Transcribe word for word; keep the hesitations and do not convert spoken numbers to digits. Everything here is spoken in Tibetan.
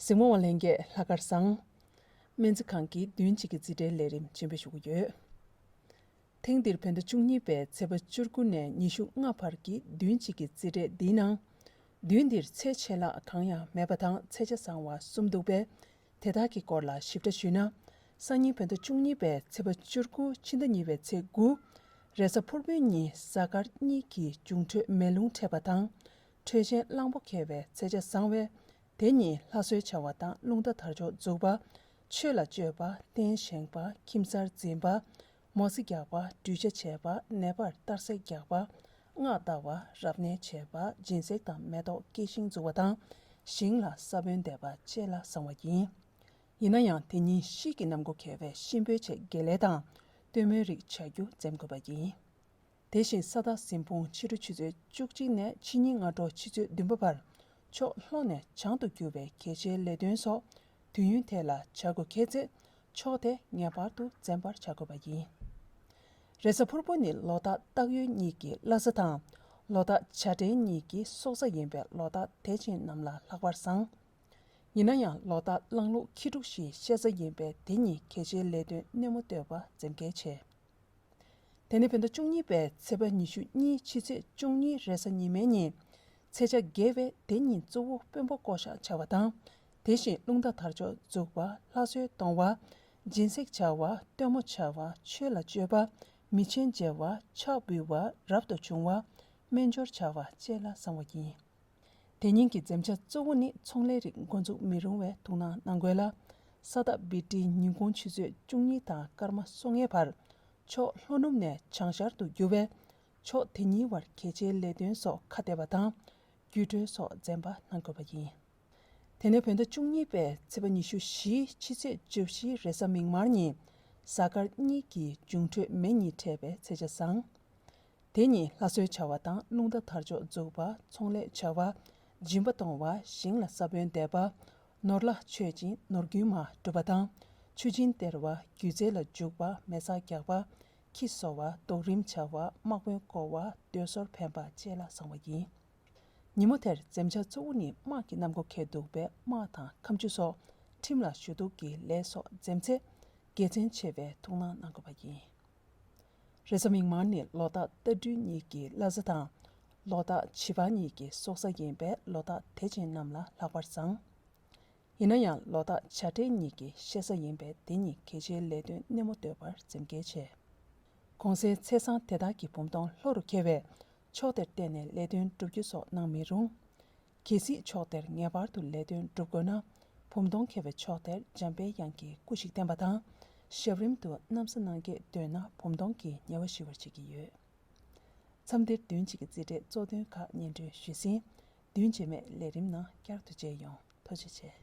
གཟིགས་མོ་བ་ལྷན་རྒྱས་ལྷག་དཀར་བཟང་། སྨན་རྩིས་ཁང་གི་བདུན་གཅིག་གི་རྩིས་ཁྲའི་ལས་རིམ་རྗེས་འབུལ་ཞུ་གི་ཡོད། ཐེངས་འདིར་བོད་ཟླ་བཅུ་གཉིས་པའི་ཚེས་པ་བཅུ་དགུ་ནས་ཉི་ཤུ་ལྔ་བར་གྱི་བདུན་གཅིག་གི་རྩིས་ཁྲ་འདིའི་ནང་། བདུན་འདིར་ཚེས་ཆད་ལྷག་གང་ཡང་མེད་པ་དང་ཚེས་ཆ་བཟང་བ་གསུམ་འདུག་པས། དེ་དག་གི་སྐོར་ལ་ཞིབ་ཕྲ་ཞུས་ན། སང་ཉིན་བོད་ཟླ་བཅུ་གཉིས་པའི་ཚེས་པ་བཅུ་དགུ་ཕྱི་ཟླ་གཉིས་པའི་ཚེས་དགུ། རེས་གཟའ་ཕུར་བུའི་ཉིན་གཟའ་སྐར་གཉིས་ཀྱི་འབྱུང་འཕྲོད་མེ་རླུང་འཕྲད་པ་དང་། འཕྲོད་ཆེན་གླང་པོ་འཁེལ་བའི་ཚེས་ཆ་བཟང་བས། དེ་ཉིན་ལྷ་གསོལ་བྱ་བ་དང་རླུང་རྟ་དར་ལྕོག་འཛུགས་པ། ཆོས་ལ་སྤྱོད་པ། རྟེན་བཞེངས་པ། ཁྱིམ་གསར་འཛིན་པ། མོ་ཟི་རྒྱག་པ། སྒྲུལ་ཆ་བྱས་པ། ནད་པར་གཏར་སྲེག་རྒྱག་པ། སྔགས་བཏབ་པ། རབ་གནས་བྱས་པ། སྦྱིན་སྲེག་དང་མེ་ཏོག་སྐྱེ་ཤིང་འཛུགས་པ་དང་། ཞིང་ལ་ས་བོན་འདེབས་པ་བཅས་ལ་བཟང་བ་ཡིན། ཡིན་ན་ཡང་དེ་ཉིན་དཔྱིད་ཀྱི་གནམ་སྒོ་འཁེལ་བས་གཤིན་པོའི་ཆེད་དགེ་ལས་དང་། སྟོན་མོའི་རིགས་བྱ་རྒྱུ་འཛེམ་དགོས་པ་ཡིན། དེ་བཞིན་ས་བདག་ཟིན་ཕུང་ཕྱི་དྲོ་ཆུ་ཚོད་བཅུ་གཅིག་ནས་ཕྱི་ཉིན་སྔ་དྲོ་ཆུ་ཚོད་བདུན་པ་བར། ཕྱོགས་ལྷོ་ནས་བྱང་དུ་རྒྱུ་བའི་གལ་ཆེའི་ལས་དོན་སོགས་དུས་ཡུན་དེ་ལ་བྱ་དགོས་ཁེལ་ཚེ། ཕྱོགས་དེ་ངེས་པར་དུ་འཛེམ་པར་བྱ་དགོས་པ་ཡིན། རེས་གཟའ་ཕུར་བུ་ནི་ལོ་རྟགས་སྟག་ཡོས་གཉིས་ཀྱི་བླ་གཟའ་དང་། ལོ་རྟགས་བྱ་སྤྲེལ་གཉིས་ཀྱི་སྲོག་གཟའ་ཡིན་པས་ལོ་རྟགས་དེ་ཅན་རྣམས་ལ་ལྷག་པར་བཟང་། ཡིན་ན་ཡང་ལོ་རྟགས་གླང་ལུག་ཁྱི་འབྲུག་བཞིའི་བཤད་གཟའ་ཡིན་པས་དེ་ཉིད་གལ་ཆེའི་ལས་དོན་སྣེ་མོ་གཏོད་པ་འཛེམ་གལ་ཆེ། དེ་ནས་བོད་ཟླ་བཅུ་གཉིས་པའི་ཚེས་པ་ཉི་ཤུ་གཉིས་ཕྱི་ཚེས་བཅུ་གཉིས་རེས་གཟའ་ཉི་མའི་ཉིན། ཚེས་ཆ་དགེ་བས་དེ་ཉིན་གཙོ་བོ་དཔོན་པོ་བསྐོ་བཞག་བྱ་བ་དང་། དེ་བཞིན་རླུང་རྟ་དར་ལྕོག་འཛུགས་པ། ལྷ་གསོལ་གཏོང་བ། སྦྱིན་སྲེག་བྱ་བ། སྟོན་མོ་བྱ་བ། ཆོས་ལ་སྤྱོད་པ། མི་ཆེན་མཇལ་བ། ཕྱག་འབུལ་བ། རབ་ཏུ་བྱུང་བ། སྨན་སྦྱོར་བྱ་བ་བཅས་ལ་བཟང་བ་ཡིན། དེ་ཉིན་གྱི་འཛེམ་བྱ་གཙོ་བོ་ནི་ཚོང་ལས་རིགས་འགོ་འཛུགས་མི་རུང་བས་ཐུགས་སྣང་གནང་དགོས་ལ། ས་བདག་བི་ཏྲི་ཉིན་གུང་ཆུ་ཚོད་བཅུ་གཉིས་དང་སྐར་མ་སོ་ལྔའི་བར། ཕྱོགས་ལྷོ་ནུབ་ནས་བྱང་ཤར་དུ་རྒྱུ་བས། ཕྱོགས་དེ་གཉིས་བར་གལ་ཆེའི་ལས་དོན་སོགས་ཁ་གཏད་པ་དང་། རྒྱུགས་སྤྲོད་སོགས་འཛེམ་པ་གནང་དགོས་པ་ཡིན། དེ་ནས་བོད་ཟླ་བཅུ་གཉིས་པའི་ཚེས་པ་ཉི་ཤུ་བཞི་ཕྱི་ཚེས་བཅུ་བཞི་རེས་གཟའ་མིག་དམར་ཉིན། གཟའ་སྐར་གཉིས་ཀྱི་འབྱུང་འཕྲོད་མེ་གཉིས་འཕྲད་པའི་ཚེས་ཆ་བཟང་། དེ་ཉིན་ལྷ་གསོལ་བྱ་བ་དང་རླུང་རྟ་དར་ལྕོག་འཛུགས་པ། ཚོང་ལས་བྱ་བ། སྦྱིན་པ་གཏོང་བ། ཞིང་ལ་ས་བོན་འདེབས་པ། ནོར་ལྷ་མཆོད་ཅིང་ནོར་རྒྱུན་མ་སྒྲུབ་པ་དང་། མཆོད་སྦྱིན་སྟེར་བ། རྒྱུ་རྫས་ལ་འཇུག་པ། མེ་བསྲེགས་རྒྱག་པ། ཁྱི་གསོ་བ། རྡོག་རིམ་བྱ་བ། དམག་དཔོན་བསྐོ་བ། མདོས་ཟོར་འཕེན་པ་བཅས་ལ་བཟང་བ་ཡིན། ཉིན་མོ་དེར་འཛེམ་བྱ་གཙོ་བོ་ནི་དམག་གི་གནམ་སྒོ་འཁེལ་འདུག་པས་དམག་དང་ཁ་མཆུ་སོགས་ཁྲིམས་ལ་ཞུ་གཏུག་གི་ལས་སོགས་འཛེམ་ཚེ། དགེ་མཚན་ཆེ་བས་ཐུགས་སྣང་གནང་དགོས་པ་ཡིན། རེས་གཟའ་མིག་དམར་ནི་ལོ་རྟགས་རྟ་སྦྲུལ་གཉིས་ཀྱི་བླ་གཟའ་དང་། ལོ་རྟགས་བྱི་ཕག་གཉིས་ཀྱི་སྲོག་གཟའ་ཡིན་པས་ལོ་རྟགས་དེ་ཅན་རྣམས་ལ་ལྷག་པར་བཟང་། ཡིན་ན་ཡང་ལོ་རྟགས་བྱ་སྤྲེལ་གཉིས་ཀྱི་བཤད་གཟའ་ཡིན་པས་དེ་ཉིད་གལ་ཆེའི་ལས་དོན་སྣེ་མོ་གཏོད་པར་འཛེམ་གལ་ཆེ། གོང་གསལ་ཚེས་བཟང་དེ་དག་གི་བུམ་སྟོང་ལྷོ་རུ་འཁེལ་བས། ཕྱོགས་དེར་བལྟས་ནས་ལས་དོན་བསྒྲུབ་རྒྱུ་སོགས་གནང་མི་རུང་། གལ་སྲིད་ཕྱོགས་དེར་ངེས་པར་དུ་ལས་དོན་སྒྲུབ་དགོས་ན། བུམ་སྟོང་འཁེལ་བའི་ཕྱོགས་དེར་འཇམ་པའི་དབྱངས་ཀྱི་སྐུ་ཞིག་བསྟན་པ་དང་། ཞབས་རིམ་དུ་ན་བཟའ་གནང་གལ་འདོད་ན་བུམ་སྟོང་གིས་ཉེ་བ་ཞི་བར་བྱེད་ཀྱི་ཡོད། མཚམས་འདིར་བདུན་གཅིག་གི་རྩིས་ཁྲའི་གཙོ་དོན་ཁག་སྙན་སྒྲོན་ཞུས་ཟིན། བདུན་རྗེས་མའི་ལས་རིམ་ནང་བསྐྱར་དུ་མཇལ་ཡོང་། ཐུགས་རྗེ་ཆེ།